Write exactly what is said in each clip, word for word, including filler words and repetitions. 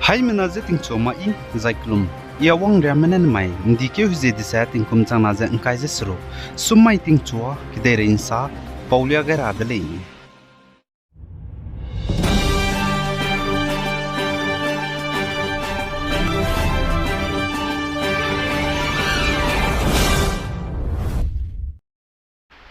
Haimena ze tingchua ma i, zai kelum. I a wangriame ne nemai, ’ndi keu hezie dise tingkum changna ze ’ngkai ze seruk. Summai tingchua, kedeirei ’nsa, paulia gai ra de lei.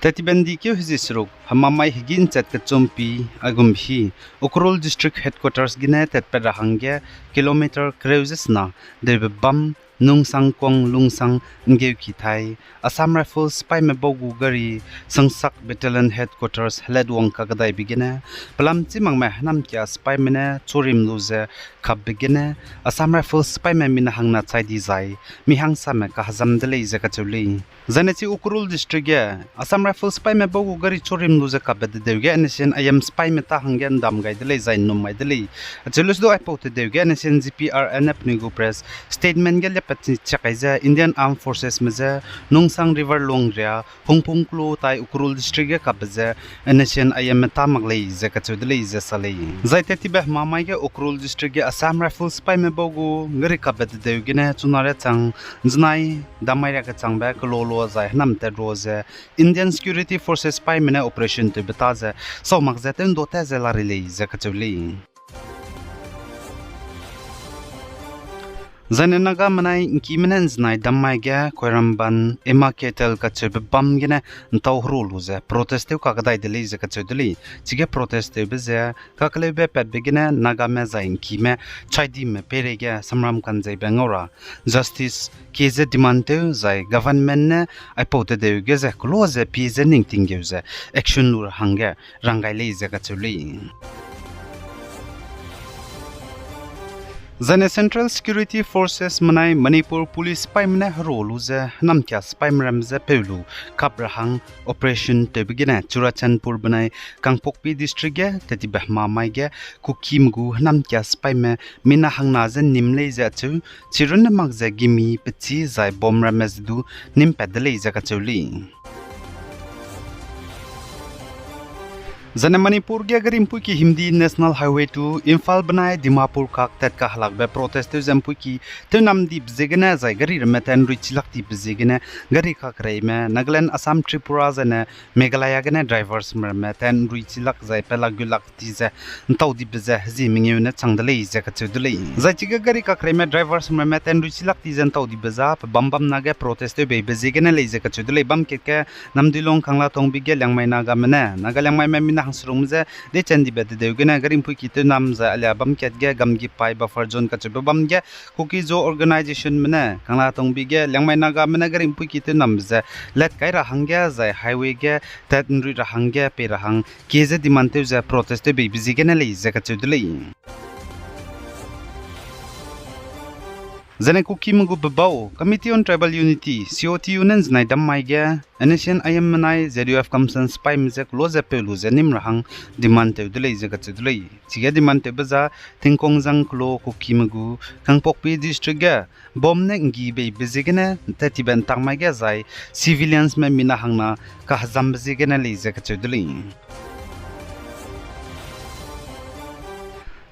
Tettibe ’ndi keu hezie seruk, hemamai hegî ’nchat kechumpi, aigum hi, Ukhrul District Headquarters gene tatpat ra hangge, kilometer kereu ze sena, deibe bam, Nungsang Kuang Lungsang ’nggeuki thai, Assam Rifles sipaime bau gu gari, Sangsak Battalion Headquarters helatwang kakdaibe gene, pelam chî makme hênamkia sipaime ne churim lu ze kapbe gene, Assam Rifles sipaime mina hangna chai di zai, mi hangsame kahezam de lei ze kacheu lei. Zaine chi Ukhrul District ge, Assam Rifles sipaime bau gu gari churim lu ze kapbe dedeu ge N S C N I M sipaime ta hangge ’ndam gai de lei zai ’nnum gai de lei. Acheu lu sedu aipau tedeu ge N S C N G P R N F penui gu press statement ge liapat chi chak kai ze Indian Armed Forcesme je Nungsang River luangria, Hungpung kelo tai Ukhrul District ge kapbe ze N S C N I Mme ta mak lei ze kacheu de lei ze sa lei. Zai tettibe hemamai ge Ukhrul District ge Assam Rifles sipaime bau gu gari kapbe dedeu gene chuna riâ chang, ’nzenai, damai riâ kechangbe kelolo zai hênam tat ro ze Indian Security Forces sipaime ne operation tewbe ta ze, sau mak ze tew ’ndu ta ze la ri lei ze kacheu lei. Zaine Nagame nai ’ngkime ne ’nzenai dammai ge Khwairamband Ema Kettle kacheube bam gene ’ntau heru lu ze protest tew kakdai de lei ze kacheu de lei. Chige protest tewbe ze kakleube patbe gene Nagame zai ’ngkime chaidime peireige samram kanzeibe ngau ra justice kie ze demand tew zai government ne aipau tedeu ge ze kelo ze pie ze ning tinggeu ze action lu ra hangge rang gai lei ze kacheu lei. Zaine Central Security Forcesme nai Manipur Police sipaime ne heru lu ze hênamkia sipaime ramme je peu lu kap ra hang operation tewbe gene Churachandpur benai Kangpokpi District ge tettibe hemamai ge Kukime gu hênamkia sipaime mina hangna je nim lei ze acheu, chirunne mak ze gimi, pechî zai bomb ramme ze du nimpat de lei ze kacheu lei. Zaine Manipur ge gari ’mpuiki himdi National Highway two Imphal benai Dimapur kak tat kahelakbe protest tew ze ’mpuiki tew namdibe ziegene zai gari ramme tat ’nrui chilak dibe ziegene gari kakereime Nagaland, Assam, Tripura zaine Meghalaya gene driversme ramme tat ’nrui chilak zai pelak gulak ti ze ’ntau dibe ze hezie mengeu ne chang de lei ze kacheu de lei. Zai chige gari kakereime driversme ramme tat ’nrui chilak ti ze ’ntau dibe za pe bam bamna ge protest tew beibe ziegene lei ze kacheu de lei. Bam kat ge Namdilong Kanglatongbi ge Liangmai Nagame ne Naga Liangmaime mina hangserungme je deichen dibe dedeu gene gari ’mpuiki tew nam zai alia bam kat ge Gamgipai buffer zone kacheube bam ge Kuki-Zo organizationme ne Kanglatongbi ge Liangmai Nagame ne gari ’mpuiki tew nambe ze let kai ra hangge zai highway ge tat ’nrui ra hangge pei ra hang kie ze demand tew ze protest tew beibe ziegene lei ze kacheu de lei. Zaine Kukime gu pebau Committee on Tribal Unity, C O T U ne ’nzenai dammai ge N S C N I M menai Z U F kamsan sipaime je kelo ze peu lu ze nim ra hang demand tew de lei ze kacheu de lei. Chige demand tewbe za tingkong zang kelo Kukime gu Kangpokpi District ge bomb ne ’nggi beibe ziegene tettibe ’ntakmai ge zai civiliansme mina hangna kahezambe ziegene lei ze kacheu de lei.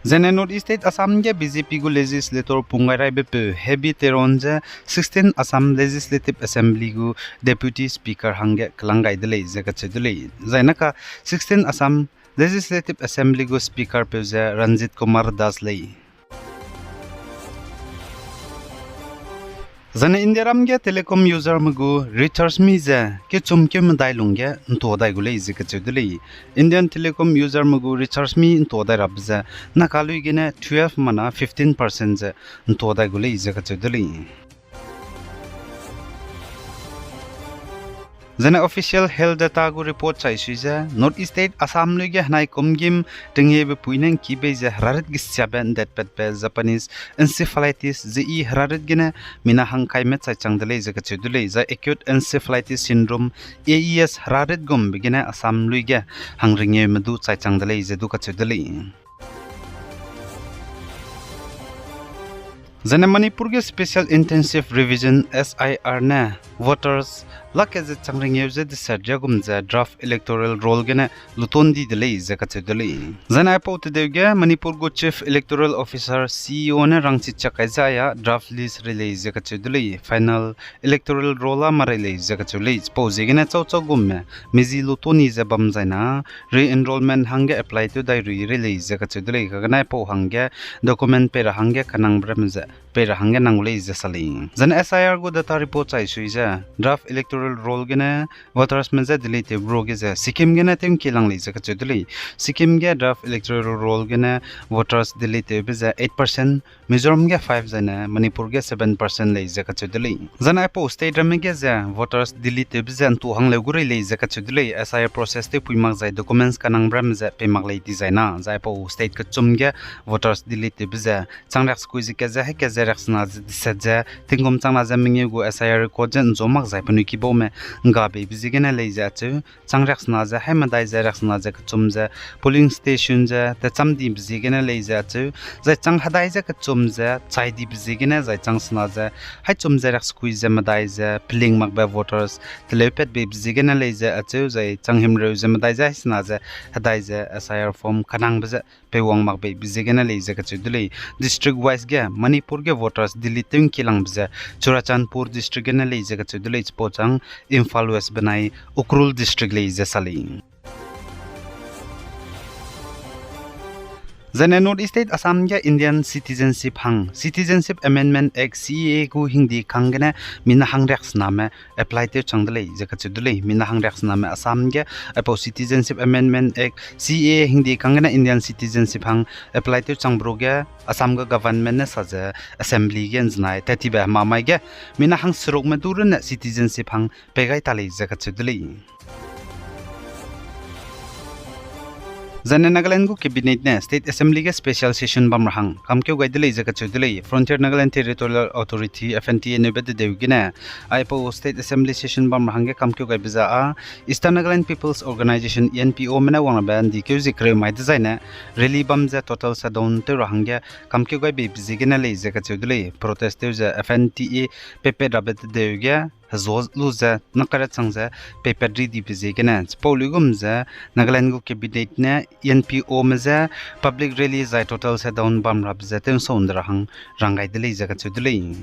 Zaine North East State Assam ge B J P gu legislator punggai raibepeu Hebi Teron je sixteen Assam Legislative Assembly gu Deputy Speaker hangge kelang gai de lei ze kacheu de lei. Zai naka sixteen Assam Legislative Assembly gu Speakerpeu ze Ranjit Kumar Das lei. Zaine Indiaram ge telecom userme gu recharge mi ze kechum keu medai lungge ’ntua dai gu lei ze kacheu de lei. Indian telecom userme gu recharge mi ’ntua dai rabe ze naka lui gene twelve mana fifteen percent ze ’ntua dai gu lei ze kacheu de lei. Zaine official health data gu report chai sui ze North East State Assam lui ge henai kum gîm tinghebe pui ne ’ngki bei ze herarit gesiabe ’ndetpatbe Japanese encephalitis ze i herarit gene mina hangkaime chai chang de lei ze kacheu de lei, zai acute encephalitis syndrome, A E S, herarit gumbe gene Assam lui ge hangrengeume du chai chang de lei ze du kacheu de lei. Zaine Manipur ge Special Intensive Revision, S I R ne voters Lak kat ze chang ringeu ze deset riagum ze draft electoral roll gene luton di de lei ze kacheu de lei. Zaine aipau tedeu ge Manipur gu Chief Electoral Officer, C E O ne rangchi chak kai ze aia draft list rei lei ze kacheu de lei, final electoral roll a marei lei ze kacheu lei. Chipau ziegene chau chau gumme mizi luton ni ze bam zaina, re-enrollment hangge apply tew dai rui rei lei ze kacheu de lei, kagene aipau hangge document pei ra hangge kanangbe ramme ze pei ra hangge nang gu lei ze sa lei. Zaine S I R gu data report chai sui ze draft electoral roll gene votersme je delete tewbe ro ge ze Sikkim gene tewngki lang lei ze kacheu de lei. Sikkim ge draft electoral roll gene voters delete tewbe ze eight percent, Mizoram ge five zaine Manipur ge seven percent lei ze kacheu de lei. Zaine aipau state ramme ge ze voters delete tewbe ze ntu hangleu gu rei lei ze kacheu de lei. S I R process tewpui mak zai documents kanangbe ramme ze pei mak lei di zaina, zai aipau state kechum ge voters delete tewbe ze chang riaksekui ze kat ze hai kat ze riaksena ze deset ze tingkum changna ze mengeu gu S I R record ze nzu mak zai penui kibaume ngga beibe ziegene lei ze acheu, chang riaksena ze hai medai ze riaksena ze kechum ze polling station ze techamdibe ziegene lei ze acheu, zai chang hedai ze kechum ze chaidibe ziegene zai chang sena ze hai chum ze riaksekui ze medai ze peling makbe voters teleupat beibe ziegene lei ze acheu, zai chang himreu ze medai ze hai sena ze hedai ze S I R form kanangbe ze peiwang mak beibe ziegene lei ze kacheu de lei. District wise ge Manipur ge voters delete tewngki langbe ze Churachandpur district gene lei ze kacheu de lei, chipau chang Imphal West benai Ukhrul district lei ze sa lei. Zaine North East State Assam ge Indian citizenship hang Citizenship Amendment Act, C A A gu hingdi kang gene mina hang riaksename apply tew chang de lei ze kacheu de lei. Mina hang riaksename Assam ge aipau Citizenship Amendment Act, C A A hingdi kang gene Indian citizenship hang apply tew changbe ru ge Assam gu government ne sa ze assembly ge nzenai tat tibe hemamai ge mina hang serukme du runne citizenship hang pei gai ta lei ze kacheu de lei. Zaine Nagaland gu cabinet ne State Assembly ge special session bam ra hang kamkeu gai de lei ze kacheu de lei. Frontier Nagaland Territorial Authority, F N T A neube dedeu gene aipau State Assembly session bam ra hangge kamkeu gaibe ze â Eastern Nagaland People's Organisation, E N P O me ne wang rabe ndikeu zie kereu mai dezaine rally bam ze total shutdown tew ra hangge kamkeu gai beibe ziegene lei ze kacheu de lei. Protest tew ze F N T A peipat rabe dedeu ge hezu lu ze nakare chang ze peipat ri dibe ziegene chipau luigum ze Nagaland gu cabinet ne E N P O me je public rally zai total shutdown bam rabe ze tewnsau nde ra hang rang gai de lei ze kacheu de lei.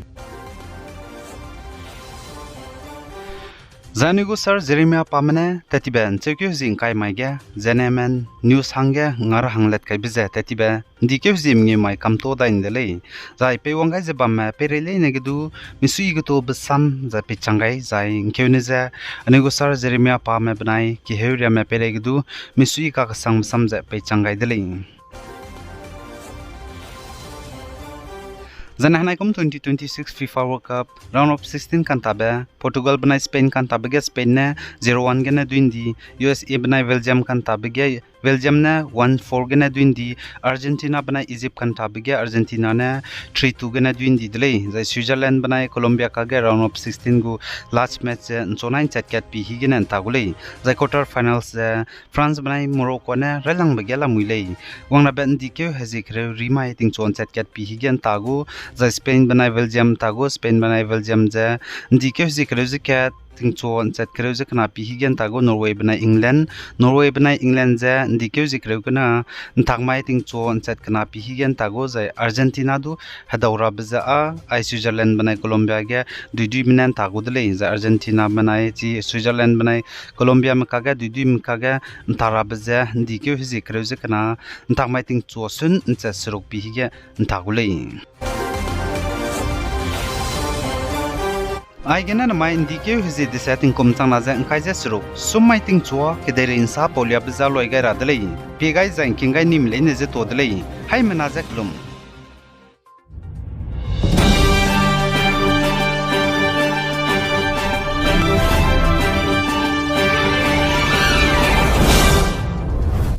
Zai anui gu Sir Jeremiah Pame ne tat tibe ncheukeu hezie ngkai mai ge, Zenemen News hangge ngar hang let kaibe ze tat tibe ndikeu hezie mengeu mai kamto dai nde lei. Zai peiwang gai ze bamme peirei leine ge du, misui getu besam zai peichang gai zai ngkeune ze anui gu Sir Jeremiah Pame benai kiheuriame peirei ge du, misui kakesang besam ze peichang gai de lei. Zaine henai kum twenty twenty-six FIFA World Cup round of sixteen kantabe, Portugal benai Spain kantabe ge Spain ne zero one gene duindi, U S A benai Belgium kantabe ge Belgium ne one four gene duindi, Argentina benai Egypt kantabe ge Argentina ne three two gene duindi de lei. Zai Switzerland benai Colombia kage round of sixteen gu last match ze nchunai nchat kat pi higene nta gu lei. Zai quarter finals ze France benai Morocco ne railangbe ge lamui lei. Wang rabe ndikeu hezie kereu rimai tingchu nchat kat pi hige nta gu, zai Spain benai Belgium nta gu, Spain benai Belgium ze ndikeu hezie kereu ze kat tingchu nchat kereu ze kena pi hige nta gu, Norway benai England, Norway benai England ze ndikeu hezie kereu kena ntakmai tingchu nchat kena pi hige nta gu, zai Argentina du hedau rabe ze â, ai Switzerland benai Colombia ge duiduime ne nta gu de lei, zai Argentina benai chi Switzerland benai Colombia me kage duiduime kage nta rabe ze ndikeu hezie kereu ze kena ntakmai tingchu sun nchat seruk pi hige nta gu lei. Aigene namai ndikeu hezie deset tingkum changna ze ngkai ze seruk, summai tingchua kedeirei nsa pauliabe ze loi gai ra de lei. Pie gai zai ngking gai nim leine ze tuâ de lei. Haimena ze kelum.